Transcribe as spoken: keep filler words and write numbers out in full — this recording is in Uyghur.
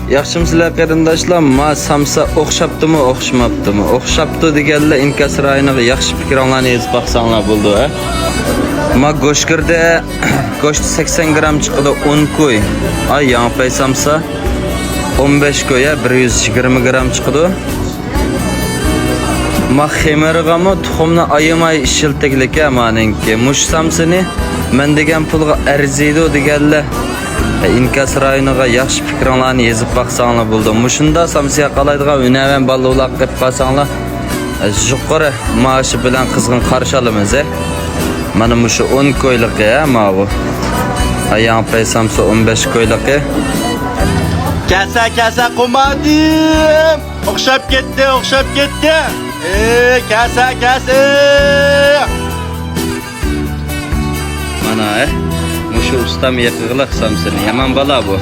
ياخشىمۇسىلەر قېرىنداشلار؟ ما سامسا ئوخشاپتىمۇ، ئوخشىماپتىمۇ؟ ئوخشاپتۇ دېگەنلەر ئىنكاس رايونىغا ياخشى پىكرىڭلارنى يېزىپ باقساڭلار بولىدۇ، ھە؟ ما گۆش كىردى، گۆشتى سەكسەن گرام چىقىدۇ، ئون كوي. ئاي، ياڭپەي سامسا ئون بەش كوي، ھە، بىر يۈز يىگىرمە گرام چىقىدۇ. ما خېمىرىغىمۇ تۇخۇمنى ئايىماي ئىشلىتىگلىك، ھە، مانىڭكى. مۇشۇ سامسىنى مەن دېگەن پۇلغا ئەرزىيدۇ دېگەنلەر ئىنكاس رايونىغا ياخشى پىكرىڭلارنى يېزىپ باقساڭلار بولىدۇ. مۇشۇنداق سامسا ياقالايدىغان ھۈنەرۋەن بالىلارغا قېلىپ قالساڭلار، يۇقىرى مائاشى بىلەن قىزغىن قارشى ئالىمىز، ھە. مانا مۇشۇ ئون كويلۇقى، ھە، ماۋۇ. ھە، ياڭپەي سامسا ئون بەش كويلۇقى. كەسە، كەسە، قومادىم! ئوخشاپ كەتتى، ئوخشاپ كەتتى. ئېي، كەسە، كەسە! مانا، ئە، مۇشۇ ئۇستام يېقىغلىق سامسىنى. يامان بالا بۇ.